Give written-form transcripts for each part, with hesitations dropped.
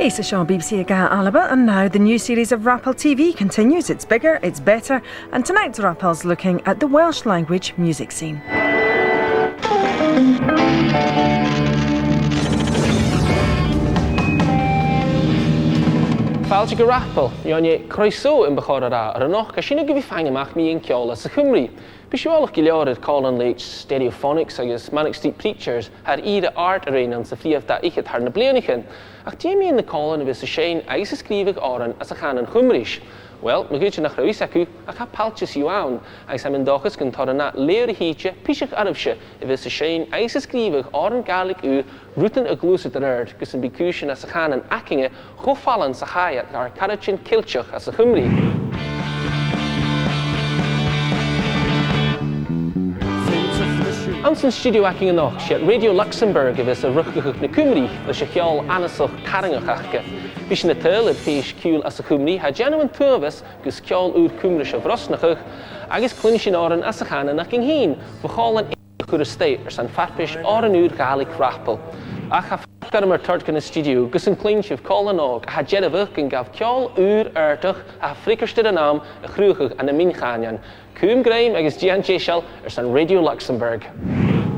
It's a show BBC Aga Alba, and now the new series of Rapple TV continues. It's bigger, it's better, and tonight's Rapple's looking at the Welsh language music scene. Fáilte go Rapple, Ionne croeso yn bychor ar ar y noch, a sy'n gyfi ffang ymach mi yn ceol as y Chymru. Bisiúlach go leor ar Colin Leitch, Stereophonics agus Manic Street Preachers thar íre art ar aon an sa phríomh dá fhichead thar na blianacha. Ach dé mí na Colin a bhí sa séin agus a scríobhadh árann as a chan an Chymrís. Well, ma gúte nach raibh acu ach cha paltes yw ann, agus am yn dochas gan tor yna leir a híte píseach arabhse a bhí sa séin agus a scríobhadh árann Gaelic ú rútan a glúsad ar ard gus an bicúsin as a chan an aicinge chomh fallan sa chaiad ar caratin Cilteach as a Chymru. Ans an studio acing an noch sé Radio Luxembourg a bhís a ruchgach na Cymru leis a cheol anasach tarangach achce. Bhí sin na tuil ar féis cúl as a Chymru ha déanamh an tuamhas gus ceol úr Cymru se bhrosnachach agus cluin sin áran as a chanann ach in hín bhcháil an chur a stay ar san farpis áran úr Gaelic Rapple. Ach ha gar mar tart gan studio gus an cluin sibh cáil an óg a ha deirmh gan gabh ceol úr airtach a ha fricastir an am a chrúchach an na minchanean. Cúm Graim agus Dian Jéisial ar san Radio Luxembourg.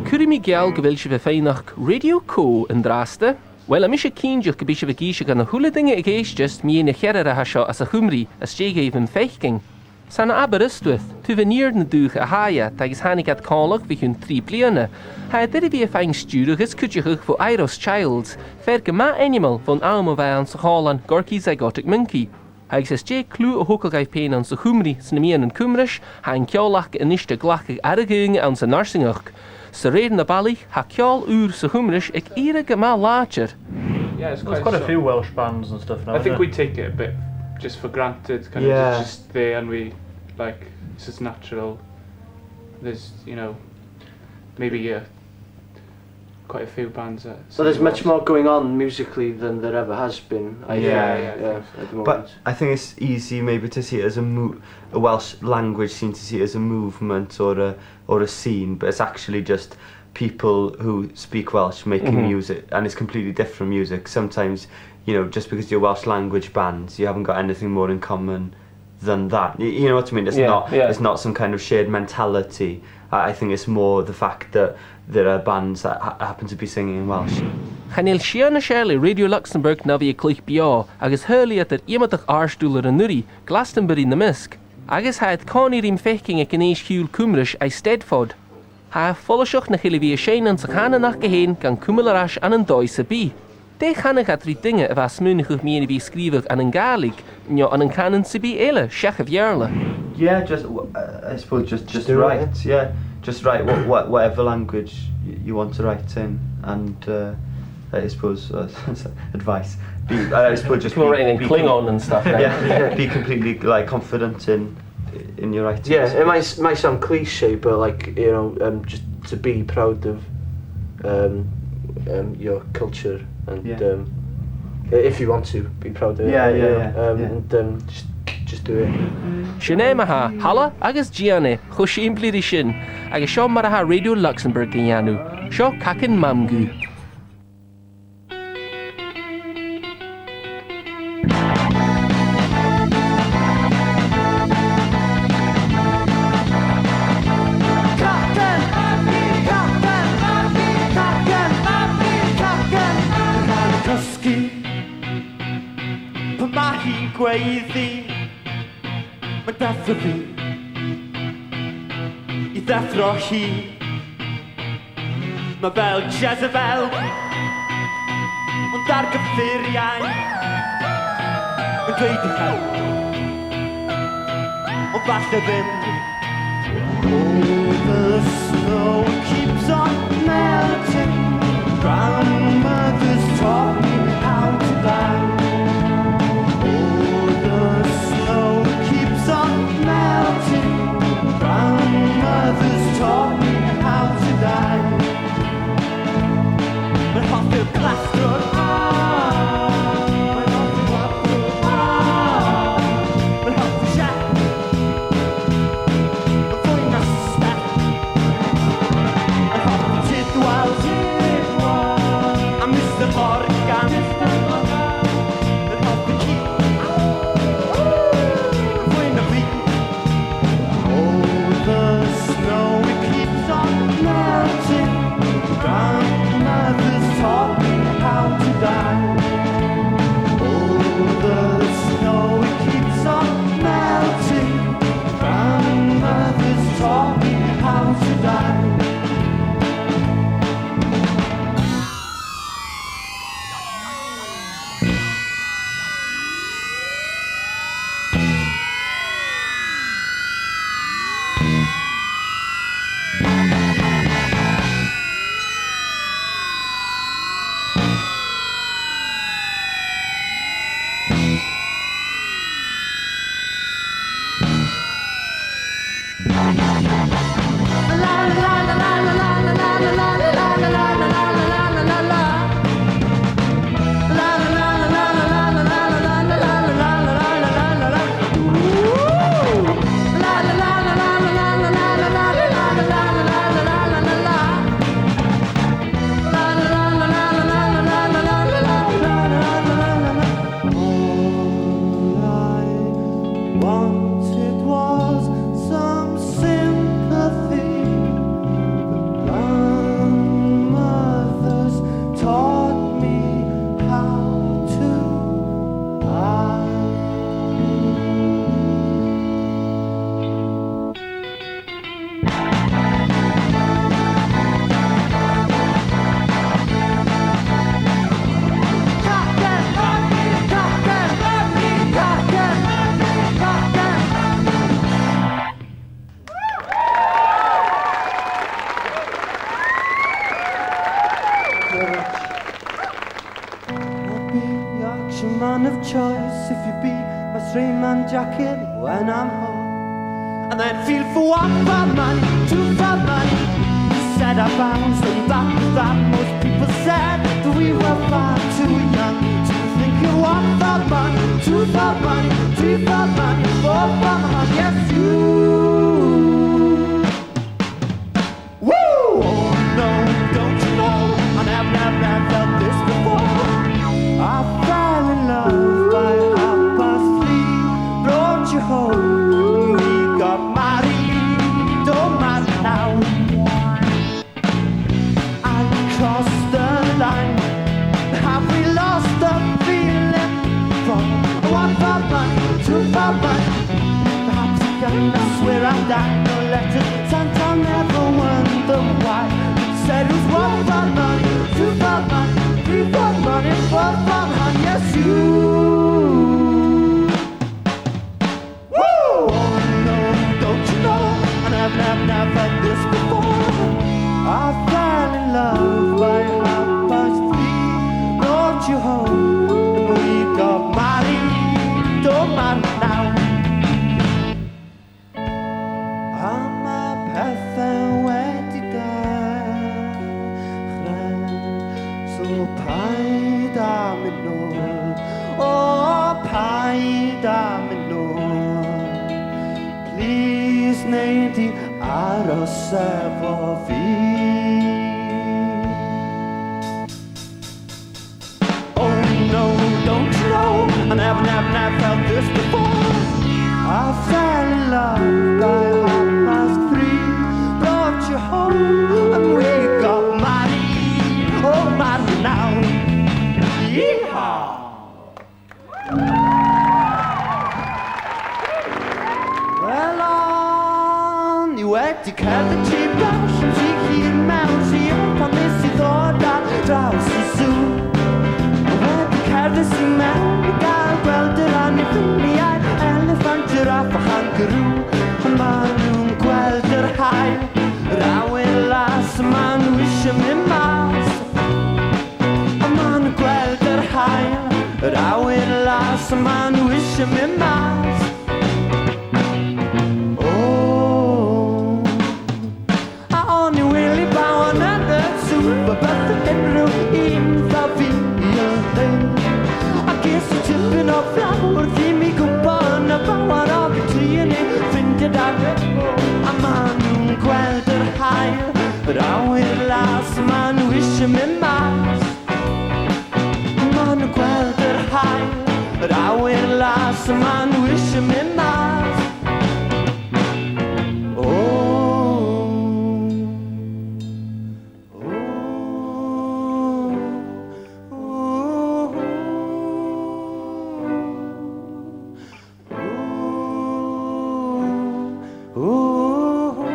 Cuirí mí geall go bhfuil sibh féinach Radio Co in drasta? Well, a mis cíndeach go bí sibh gíise gan na thuladinge ag éisteast mí na cheir a seo as a chumrí as dégéibh an feiching. San Aberystwyth, tú bh níor na dúch a haia agus tháinig at cálach bhí hun 3 bliana. Ha duine bhí a fein stiúrachas cuideachach fó Eiros Childs, fer go maith animal von am a bheith an sa chálan Gorky Zygotic Mynci. Agus is dé clú a thucail gaibh péin an sa chumrí san míon an cumrais, ha an ceolach in iiste glachadh airgúing an sa narsingach. Sa réir na bailí, ha ceol úr sa chumrais ag éire go maith láidir. Yeah, it's There's quite, quite a few Welsh bands and stuff now. I think isn't we take it a bit just for granted, kind Yeah. of it's just there, and we like it's just natural. There's maybe quite a few bands that. So there's much more going on musically than there ever has been. I Yeah, think, yeah, I yeah, think so. at the moment. But I think it's easy maybe to see it as a Welsh language scene, to see it as a movement or a scene, but it's actually just people who speak Welsh making music, and it's completely different music. Sometimes, just because you're Welsh language bands, you haven't got anything more in common than that. You know what I mean? It's Yeah, not yeah. It's not some kind of shared mentality. I think it's more the fact that there are bands that happen to be singing in Welsh. Chanel sian a séle Radio Luxembourg na bhí a cluich beo agus thuirliad ar imeach áirstúlar an nurí, Glastonbury na misc, agus ha cáinírim feiching ag an éis chiúil cumrais Eisteddfod. Ha folaiseach na chéile bhí a séin an sa chananach go héin gan cúmal arás an an dóigh sa bí. Dé chanach a trí dinge a bheith smúnachach míon a bhí scríobhadh an an Gaelic, nó an an canan sa bí eile, seach a bhearla. Yeah, just I suppose just do it, write. Yeah, just write whatever language you want to write in, and I suppose advice. I suppose just People writing in Klingon and stuff. Right? Yeah, be completely confident in your writing. Yeah, it might sound cliche, but just to be proud of your culture and Yeah. if you want to be proud of it. Yeah, yeah, yeah, yeah. And just do it. Sin é ma ha hala agus Gianni chu siimplí sin, agus seo mar a ha Radio Luxembourg go dhéanamh. Seo cacan mamgú. Pan mae hi'n gweiddi, mae'n deffro fi i ddeffro hi. Mae fel Jezebel, ond ar gyffuriau. Mae'n dweud i chael, ond falle ddim. Oh, the snow keeps on melting. Grandmother's taught me how to die. Oh, the snow keeps on melting. Grandmother's taught me how to die. Mae'n hoffi'r plastrwr. Mae'n hoffi'r plastrwr. Mae'n hoffi Jack. Mae'n fwy na Steph. man of choice if you be my straight man jacket when I'm home. And then feel for one for money, two for money. Said I bounced and back that most people said that we were far too young to think of one for money, two for money, three for money, four for money. Yes, you. Woo! Oh no, don't you know? I never, never, never felt this before. I fell in love by 3:30, brought you home, we got married, don't matter now. I crossed the line, have we lost the feeling? From one for money, two for money, perhaps again I swear I died. No letters, Santa never wonder why. Said it was one for money, two for money, three for money, four for money, yes you. Woo! Oh no, don't you know? I never, never, never felt this before. I fell in love by 3:30, brought you home, and we got married. Don't matter now. A mae pethau wedi dechrau, so paid â mynd nôl, o paid â mynd nôl. Please wnei di aros efo fi. Oh no, don't you know? I never, never, never felt this before. I fell in love by 3:30, brought you home, and we got married. Oh, married now. Yeehaw! Wel on i wedi cerdded tu bach yn rhy hir mewn rhif pan nes i ddod ar draws y sŵ. Wedi cerdded i mewn i gael gweld yr anifeiliaid, eliffant, giraff a changaroo. A maen nhw'n gweld yr haul, yr awyr las, a maen nhw eisiau mynd mas. A maen nhw'n gweld yr haul, yr awyr las, a maen nhw eisiau mynd mas. Oh, a o'n i wili bawn yn y sŵ, a beth unrhyw un fel fi yn hyn. A ges i tipyn o fflaw wrth i mi gwmpo yn y bawar o fi tri yn ei ffindio dan. A maen nhw'n gweld yr haul, yr awyr las, a maen nhw eisiau mynd mas. A maen nhw'n gweld yr haul, yr awyr las, a maen nhw eisiau mynd mas. Oh, oh, oh, oh, oh.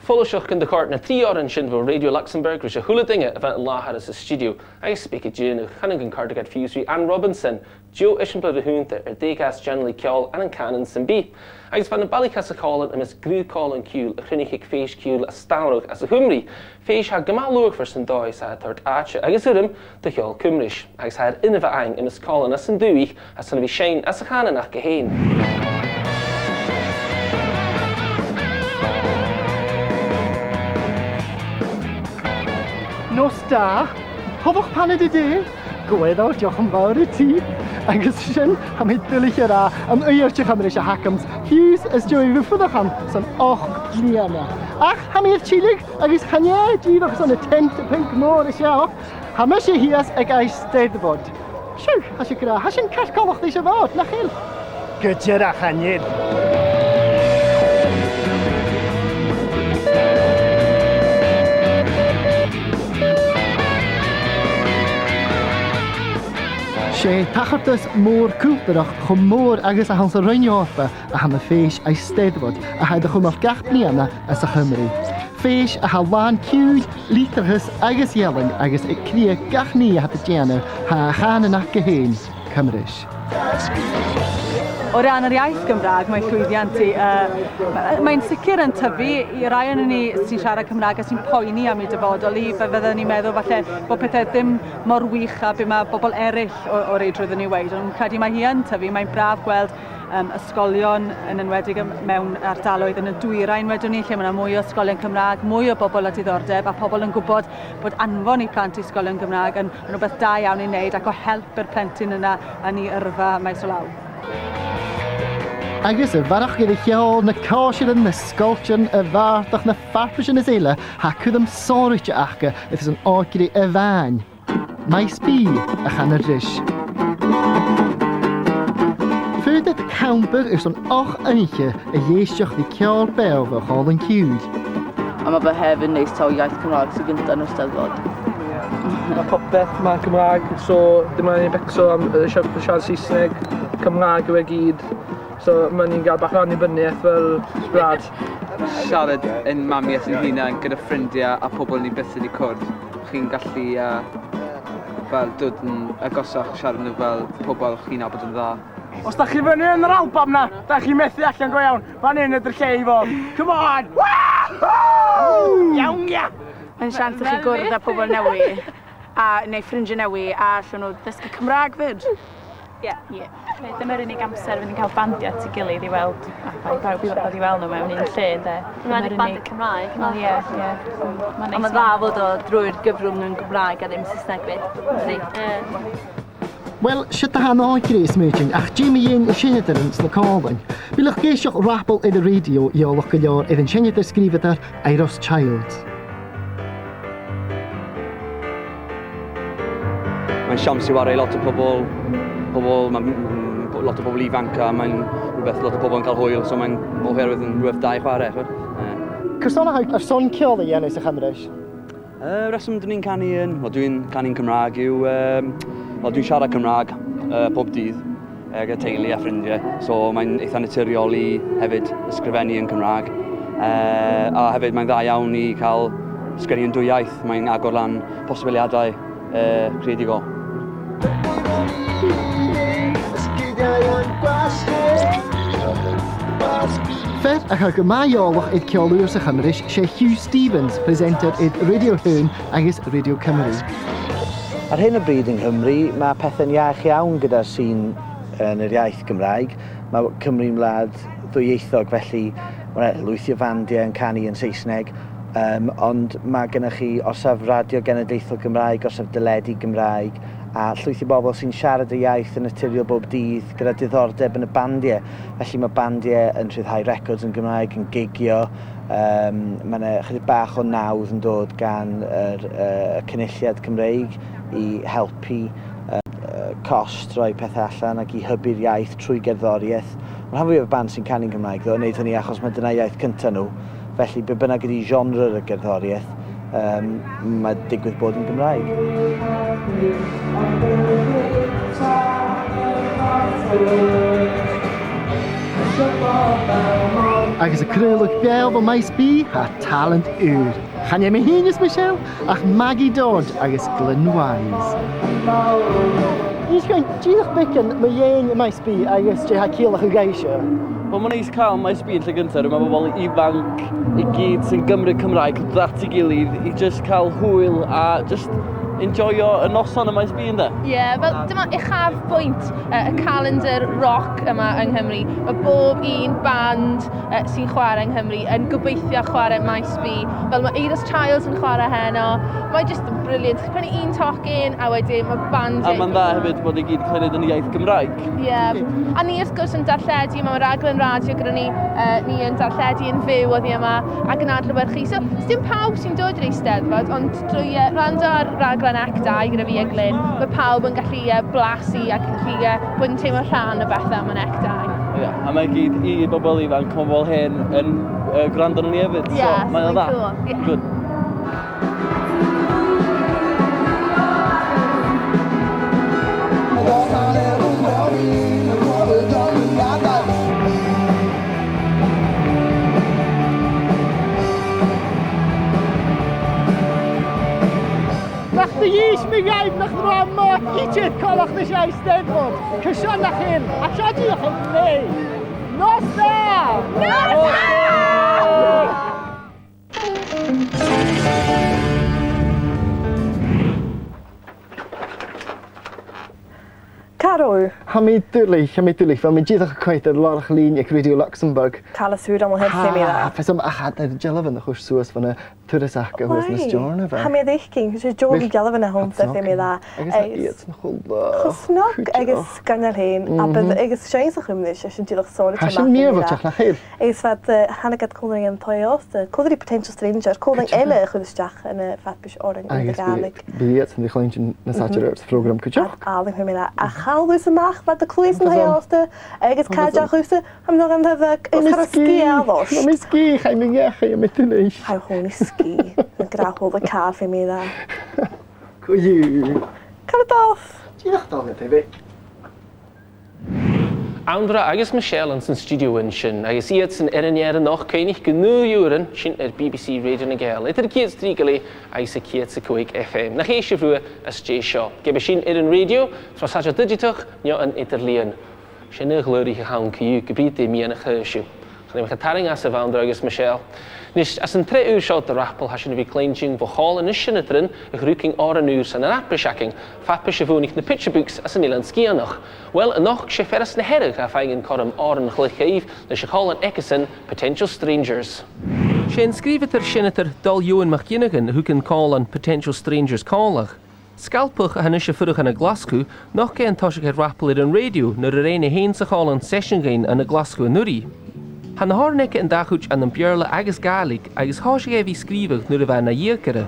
Follow yn de chart na trí an sin bh Radio Luxembourg ris a thula dinge a bheith an láthair sa studio agus spéice dúnú channing an Cardigan Fusry Anne Robinson, Joe Ishampla de Húnta ar dégas generally ceol an an canon san bí. Agus fan an bailchas a chálan a mis grúcáil an cúl a chruinnichic féis cúl a stánach as a chumrí, féis ha gomá luachfar san dóigh sa tart áite agus urim do cheol cumris, agus ha ar inmh aing i mis cálan as an dúich as san a bhí sein as a chananach go héin. Nos da, Hofwch paned i de? Gweddol, diolch yn fawr i ti. Agus sin, tha mé doiligh a rá an uair de Chymru se Hackams, Hughes is Joey Rufadachan san 8 mbliana. Ach tha mé ar tílig agus chan é díreach san tent pinc mór isteach, tha mise thíos ag Eisteddfod. Siw, tha sé grá, tha sin ceart leis a bhod, nach eil? Go díreach, chan eil. Sé tachartas mór cultúrach chomh mór agus a thann sa Roinn Eorpa a tha na Fèis Eisteddfod a tha do chumallt gach bliana as a Chymru. Fèis a tha lán ceoil, lítearthas agus ealaín agus ag críoch gach ní a tha do déanamh tha a chan in aca féin, Cymruis. O ran yr iaith Gymraeg, mae'n llwyddiant i. Mae'n sicr yn tyfu i rai o'n ni sy'n siarad Cymraeg a sy'n poeni am ei dyfodol i, fe fydden ni'n meddwl falle bod pethau ddim mor wych a be mae bobl eraill o, o reidrwydd yn ei weud. Ond credu mae hi yn tyfu, mae'n braf gweld ysgolion yn enwedig mewn ardaloedd yn y dwyrain wedwn ni, lle mae yna mwy o ysgolion Cymraeg, mwy o bobl â diddordeb a pobl yn gwybod bod anfon eu plant i ysgolion Gymraeg yn, yn rhywbeth da iawn i wneud ac o help i'r plentyn yna yn ei yrfa maes o law. Agus y bharach gyda cheol na cáisirean na scoiltean y bheartach na farpaisean is eile tha cúram sáraite aca is an áicrí a bhain. Maes B a chan ar dris. Fuadat camper ar son och oinche a dhéisteach bhí ceol beo bheadh áil an ciúil. A mae fe hefyd neis taw iaith Cymraeg sy'n gyntaf yn y Steddfod. Mae popeth ma'n Cymraeg, so dim angen becso am siarad Saesneg, Cymraeg yw e gyd. So mae ni'n gael bach o annibyniaeth fel gwlad. Siarad yn mamiaith yn hunan gyda ffrindiau a pobl ni byth wedi cwrdd. Chi'n gallu fel dod yn agosach siarad nhw fel pobl chi'n nabod yn dda. Os da chi fyny yn yr album na, da chi methu allan go iawn. Fan hyn ydy'r lle i fod. Come on! Woohoo! Iawn ia! Mae'n siawns i chi gwrdd â pobl newydd a neu ffrindiau newydd a allan nhw ddysgu Cymraeg fyd. Ie. Ie. Dyma'r unig amser fydd ni'n cael bandiau at ei gilydd i weld, a pawb i ddod i weld nhw mewn un lle, ynde. Dyma'r unig Cymraeg. Wel, ie, ie. Mae'n neis. Dda fod o drwy'r gyfrwng yn Gymraeg a ddim Saesneg fyd. Wel, sut a han áicrí smúting ach Jimmy Dhéan y sinadaran sna cálainn. Bí lech géiseach rappel ar y radio eolach go leor ar an sinadar scríobhadar Eiros Childs. Mae'n siawns i wario lot o pobl, pobl, mae lot o bobl ifanc a mae'n rhywbeth lot o bobl yn cael hwyl, so mae'n oherwydd yn rhywbeth da i chwarae. Cwrsona ar son ceol i ennill y Chymreis? Reswm dyn ni'n canu yn, wel dwi'n canu'n Cymraeg yw, wel dwi'n siarad Cymraeg pob dydd gyda teulu a ffrindiau, so mae'n eitha naturiol i hefyd ysgrifennu yn Cymraeg. A hefyd mae'n dda iawn i cael sgwennu yn dwy iaith, mae'n agor lan posibiliadau creadigol. Fer a chur go maith eolach iad ceolúr sa Chymreis sé Hugh Stevens, presenter id Radio Hoon agus Radio Cymru. Ar hyn o bryd yng Nghymru, mae pethau'n iach iawn gyda'r sîn yn yr iaith Gymraeg. Mae Cymru'n wlad ddwyieithog, felly mae lwyth o fandiau yn canu yn Saesneg, ond mae gennych chi orsaf radio genedlaethol Gymraeg, orsaf deledu Gymraeg, a llwyth o bobl sy'n siarad y iaith yn naturiol bob dydd gyda diddordeb yn y bandiau. Felly mae bandiau yn rhyddhau records yn Gymraeg, yn gigio. Mae yna chydig bach o nawdd yn dod gan yr Cynulliad Cymreig i helpu cost rhoi pethau allan ac i hybu'r iaith trwy gerddoriaeth. Mae rhan fwyaf o band sy'n canu'n Gymraeg ddo, yn wneud hynny achos mae dyna iaith cyntaf nhw. Felly be bynnag ydy genre y gerddoriaeth, mae digwydd bod yn Gymraeg. Agus y creuloch beo o maes B ha talent úr. Chan mé hínas Michelle ach Maggie Dodd agus Glyn Wise. Ys gain díoch bacon mae dhéin y maes B agus dé ha cílach y gaisio. Wel, mae'n neis cael maes B yn lle gyntaf, mae bobl ifanc i gyd sy'n Gymru Cymraeg dod at ei gilydd i just cael hwyl a just enjoyo y noson y Maes B, ynddo? Ie, yeah, fel dyma uchafbwynt y calendar rock yma yng Nghymru. Mae bob un band sy'n chwarae yng Nghymru yn gobeithio chwarae Maes B. Fel mae Eiros Childs yn chwarae heno. Mae just yn brilliant. Chi'n prynu un tocyn a wedyn mae bandiau... A mae'n dda hefyd bod i gyd yn cael ei wneud yn y iaith Gymraeg. Ie. Yeah. A ni wrth gwrs yn darlledu, mae raglen radio gyda ni, ni yn darlledu yn fyw oddi yma ac yn adlewyrchu. So, dim pawb sy'n dod i'r Eisteddfod, ond drwy rando ar raglen Act 2 gyda fi a Glyn, mae pawb yn gallu blasu ac yn gallu bod yn teimlo rhan o bethau am yn Act 2. Ie, yeah, a mae gyd i bobl ifanc, mae bobl hen yn gwrando arnon ni hefyd. Yeah, so, mae'n dda. Cool. Yeah. Good. Nach dy ys mi gaib nach rama itydd colach nes Eisteddfod. Cysion nach hyn, a siadiwch yn neu. Nos da! Nos da! Caro. Hamidullich, fel mi jyddach y coeth ar lorach lun ag Radio Luxembourg. Cael y sŵr am hyn lle mi dda. Fes am achad ar Jellyfin y chwrs suas fan y turas ac y hwys nes Jorna fe. Hamid eichgyn, chos Jordan Jellyfin y hwn lle mi dda. Agus a iad yn chwlda. Chwsnog agus gannar hyn, a bydd agus sein sa chwmni, sy'n diolch sôn Ha sin mír nach héil. Agus fad hanna gad cónaí an toios, cónaí potential stranger, cónaí eile chud isteach yn y fatbys oren yn y Gaelig. Bí iad yn ddechleinsin na satir ar program cwtioch. Alun chwmni dda. A chalwys amach fad y clwys yn hyosta, agus cadach hwsa, am nog an thefag yn y sgi alos. Am sgi, chai mi iach, am ydyn eich. Chai hwn i sgi, yn gra hwyl y car fi mi dda. Cwyu. Cael y doff. Ti'n achdal gyda fi? Andra agus Michelle an san studio in sin, agus iad san irinnéar an nach céinich gnúúran sin ar BBC Radio na Gael. Idir céad trí go agus a céad sa cúig FM. Nach éis sibh rua as dé seo. Gebe sin ar an radio, trásáide digiteach neo an idirlíon. Sin a ghlóirí a cú go brí mí an a chuisiú. Chun cha tarraing as a Andra agus Michelle. Nis as an tre úr seo de rappel ha sin a bhí cléinting bhcháil an sin a trin a ghrúking ar an úr san an aprisacking, fapis a bhúnich na picture books as an Ilan Scianach. Well, an noch sé feras na herrig a feigin corm ar an chluich leis a cháil an Eckerson Potential Strangers. Sé an scrífatar sinnatar dul Ewan McGinnigan who can call on Potential Strangers callach. Scalpach a hannis a furuch an a Glasgow, noch an toisiach ar rappel ar an radio nuair a réine hain sa cháil an session gain an a Glasgow nuri. Han na hárneice an dachúid an an Bhearla agus Gaelic agus thá sé a bhí scríobhadh nuair a bheith na dhéarcaire.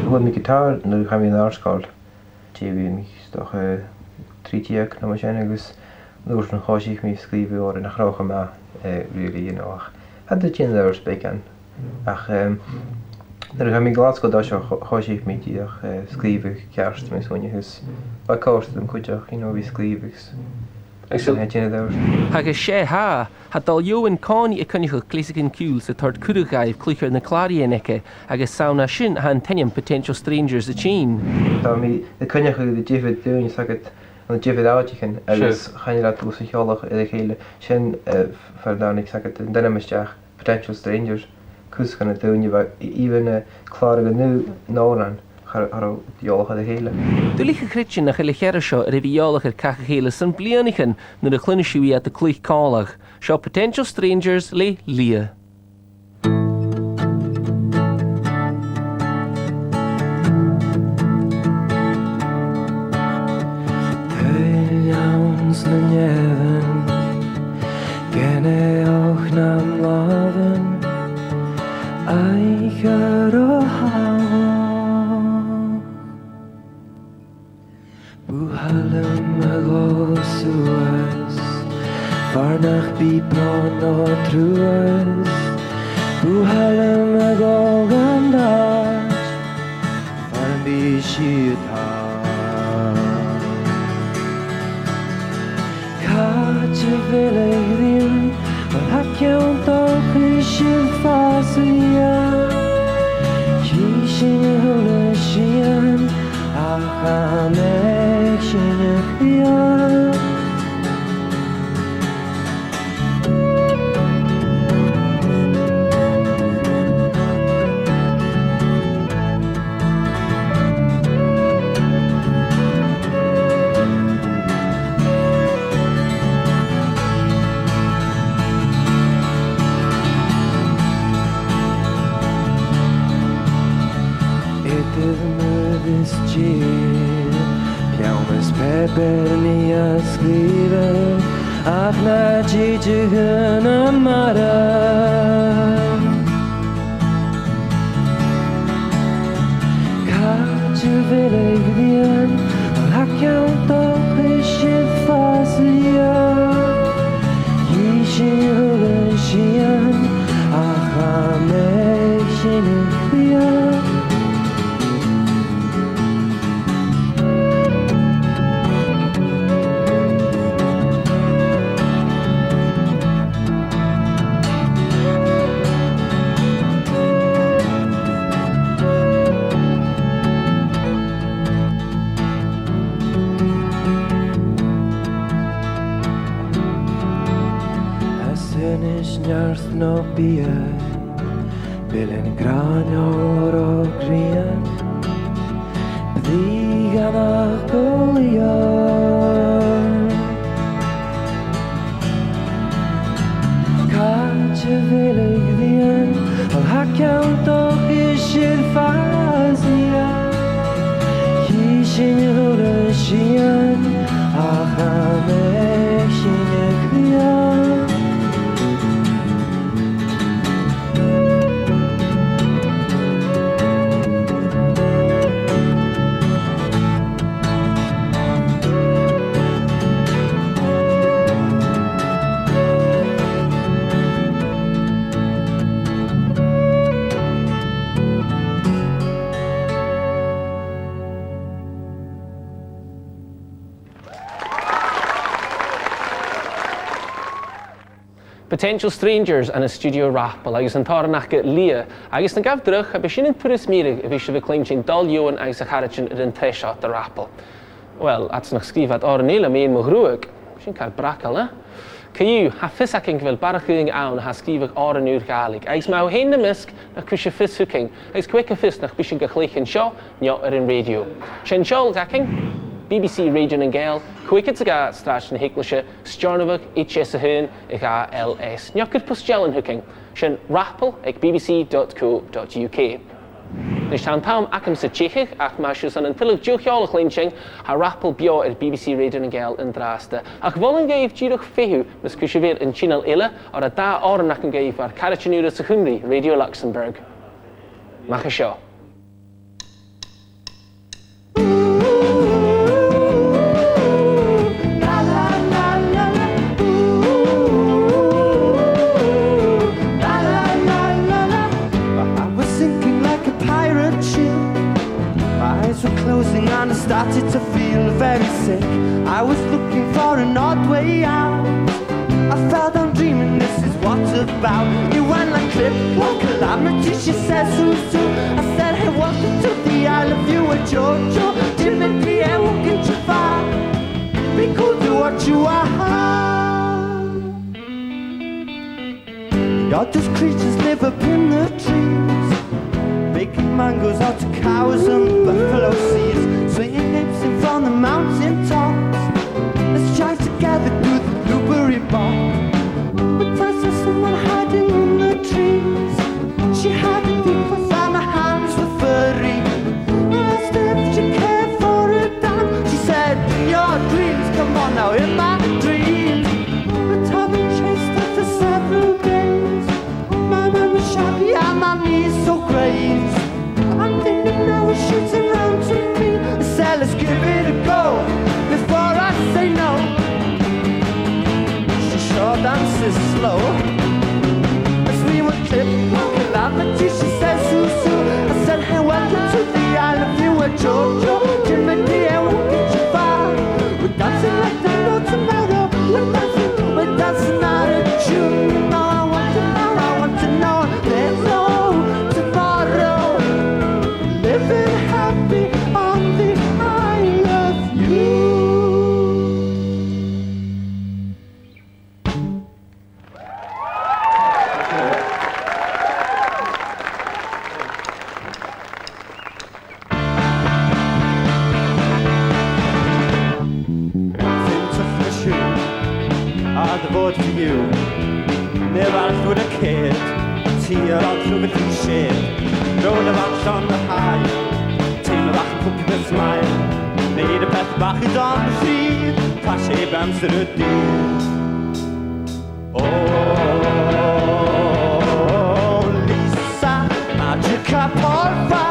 Bhfuil mi gitar nuair a chaim an arscáil. Tí bhí mi stoch 13 nó mar sin agus nuair an cháisíoch mi scríobhadh ar an chrácha ma really, you know, ach had de chin leabhar spéicean. Ach nuair a chaim Glasgow dá seo cháisíoch mi díoch scríobhadh ceart mé sóine agus ba cósta den cuideach, you know, bhí scríobhadh. Agus sé ha, ha dul Ewan cáí a cunneach clésacan cúl sa tord curuchaibh cluichar na cláiríon aici agus sauna sin ha an tenium Potential Strangers a tsin. Tá mí na cunneach de difid dúin sagad an difid áitichan agus chaine leat ús a cheolach i a chéile sin fardánig sagad an duine isteach Potential Strangers cús gan a dúine even na clár go nú nóran. Ar dheolach a chéile. Dúlich a chritsin a chuile cheithre seo ar a bhí dheolach ar cacha chéile san blianaichan nuair a chluinis siú iad a cluich cálach. Seo Potential Strangers le Lia. Tuilleans na neven, genne och nam laven, eichar o Buhalem a ghosuas, farnach bipon o truas. Buhalem a gogandas, farn bishita. Kache velegrim, hakion tochishil fasuya. Kishin hulashian, achamek shinechia. siar Peann is páipéar ní a scríobh ach na díde Chonamara. Cad a bhfuil ag bliain ó ceann dóchais sibh fás liath Hí sin thugann sian ach an mbeidh sin ag cliath. Is neart nó bia Bilin gráinneol ó grian Bhí gan ach go leor Cad a bhfuil ag bliain ó ceann dóchais sibh fás liath Hí sin thugann sian ach an mbeidh sin ag cliath. Potential Strangers an Stiúideo Rapal agus an t-amhrán aca Lia agus na gabh droch a b'shin an turas míreag a bhí sibh ag cluinstin dul Eoin agus a chara-sin ar an tae seo de Rapal. Bhuel, ats nach scríobhad árann eile mé mo ghruag. Sin car bracal, eh? Caillou, tha fios againn go bhfuil barrach ann atá scríobhadh árann úr Gàidhlig, agus má thú fhéin 'na measc nach cuis fios chugainn, agus cuic a fios nach bísin go chloich anseo neo ar an raidió. Sin seol againn, BBC Radio nan Gael, 52 Stráid na hEaglaise, Steornabhagh, HS1 2 LS. Neocair postelan chugainn, sin rapal ag bbc.co.uk. Anois tá an t-am agam sa tséitheach ach má siús an an tuilleadh dúcheol a chluinsing, thá Rapal beo ar BBC Radio nan Gael an drásta. Ach mholfainn dhaoibh díreach féathadh mas cúis a bheith an tíneal eile ar a dá árann ach an gaibh ar Caratinúra sa Chymru, Radio Luxembourg. Macha seo. I was sinking like a pirate ship. My eyes were closing and I started to feel very sick. I was looking for an odd way out. I fell down dreaming, this is what about. It went like clip, like calamity. She says, who's who? I said, hey, welcome to the Isle of You and Jojo. Timothy, and we'll get you far. Be cool, do what you are. The oddest creatures live up in the trees, making mangoes out of cows and buffalo seeds, swinging apes in from the mountain tops. Let's try together do the blueberry bop. But I saw someone hiding in the trees. She had a deep and her hands were furry. I asked her if she cared for a dance. She said, in your dreams, come on now, in my dreams. But I've been chased her for several days. My man was shabby and my knees so grazed. I'm thinking now it's shooting round to me. I said, let's give it a go before I say no. She sure dances slow. As we were clip calamity, she says, Sue, I said, hey, welcome to the Isle of You and Jojo. Timothy, and we'll get you far. We're dancing like there's no tomorrow. We're dancing out of tune. You know, I want to know, I want to know. There's no tomorrow. Living happy on the Isle of You. A dy fod for you. Neb arall would have cared. Ti yr ond rhywbeth i shed. Rown y fan llon y haul. Teimlo Teimlo bach yn pwpio beth smile. Neud y peth bach i don rhydd, pasio i amser y dydd. Oh, Lisa, magic a porfa.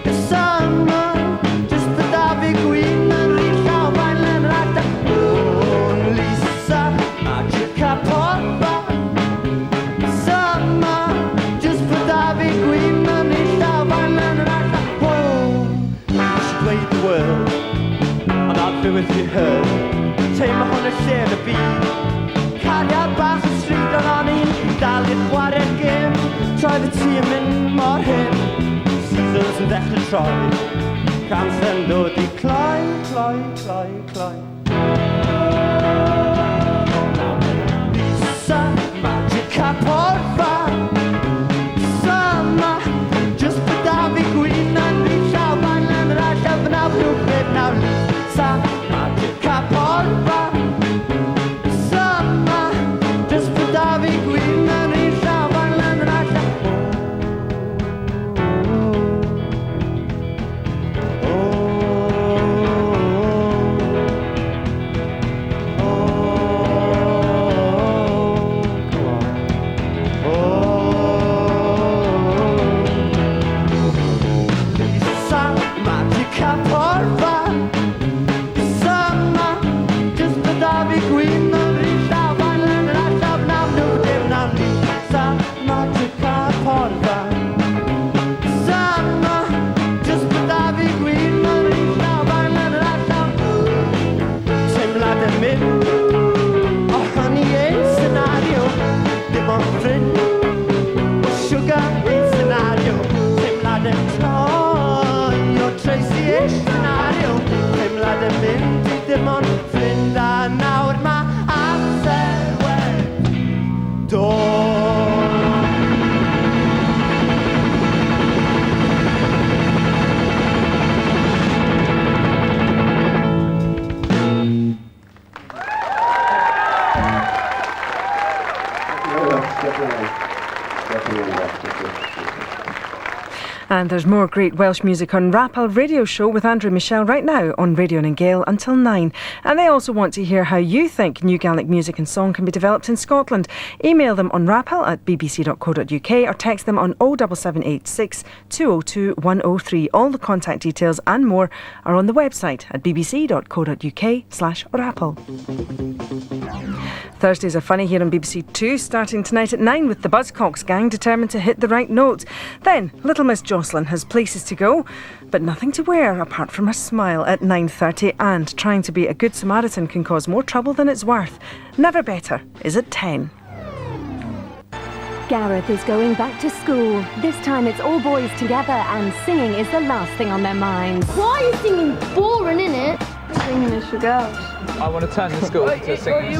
Y summer, just the Dafi Gwyn yn rhy llaw fain yn rhaid. Oh, Lisa, magic a porfa. Summer, just for Dafi Gwyn yn rhy llaw fain yn rhaid. Oh, I should dweud the word, ond I'll do with you heard. Teimlo hwn y lle yn y byd. Cariad bach y stryd ond o'n i'n dal i chwarae'r gym. Troedd y tŷ yn mynd mor hyn. Seasons yn dechrau troi. Cancer yn dod i cloi, cloi, cloi, cloi. Lisa, magic a porfa. Summer, just for Dafi Gwyn yn rhy llaw fain yn yr allan fyna blwch nawr. Lisa, magic a porfa. Summer, just for Dafi Gwyn yn rhy llaw fain yn yr allan. Lisa, magic a porfa. Summer, just for Dafi Gwyn yn rhy llaw fain yn yr allan nawr nhw dim nawr. Lisa, magic a porfa. Summer, just for Dafi Gwyn yn rhy llaw fain yn yr allan. Teimlad yn mynd o hynny ein senario. Dim ond ffrind o sugar ein senario. Teimlad yn troi o Tracy ein senario. Teimlad yn mynd i dim ond ffrind a nawr ma' amser wedi dod. And there's more great Welsh music on Rapal Radio Show with Andrew Michelle right now on Radio Nan Gale until 9. And they also want to hear how you think new Gaelic music and song can be developed in Scotland. Email them on rapal@bbc.co.uk or text them on 07786 202 103. All the contact details and more are on the website at bbc.co.uk/rapal. Thursdays are funny here on BBC Two, starting tonight at 9 with the Buzzcocks gang determined to hit the right note. Then, Little Miss Jocelyn has places to go, but nothing to wear apart from her smile at 9:30, and trying to be a good Samaritan can cause more trouble than it's worth. Never Better is at 10. Gareth is going back to school. This time it's all boys together and singing is the last thing on their minds. Why is singing boring, innit? Singing is for girls. I want to turn the school into a singing